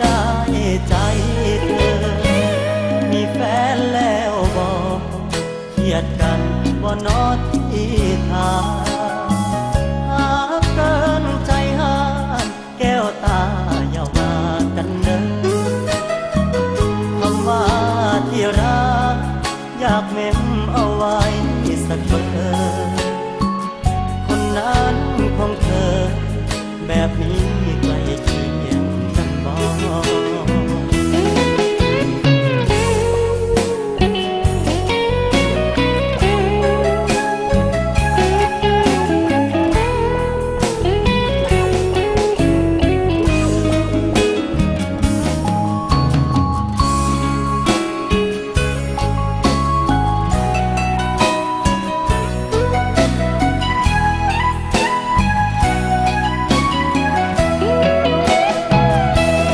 ໄດ້ໃຈເທີ ມີແຟນແລ້ວບໍ່? ຄຽດກັນບໍ່ນໍທີ່ຖາມ? ຫາກເກີນໃຈຫ້າມ ແກ້ວຕາຢ່າວ່າກັນເດີ ຄຳວ່າທີ່ຮັກ ຢາກເມັມເອົາໄວ້ສັກເບີ ຄົນນັ້ນຂອງເທີ ແບບນີ້ໃກ້ຄຽງກັນບໍ່?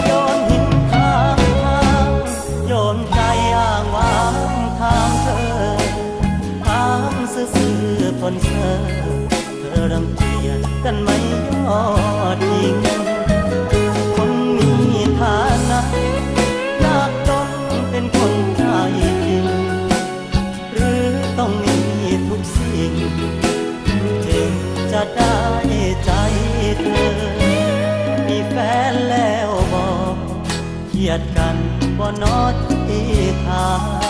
ໂຍນຫີນຂ້າມທາງ ໂຍນໃຈອ້າງວາງທາງເທີ ຖາມຊື່ໆ ຄົນເຊີ ເທີລັງກຽດກັນໄໝຍອດຍິງ? ຄົນມີຖານະ ຢາກຕ້ອງເປັນຄົນໃຈຈິງ ຫຼືຕ້ອງມີທຸກສິ່ງ ຈຶ່ງຈະໄດ້ໃຈເທີ? ມີແຟນແລ້ວບໍ່? ຄຽດກັນບໍ່ນໍທີ່ຖາມ?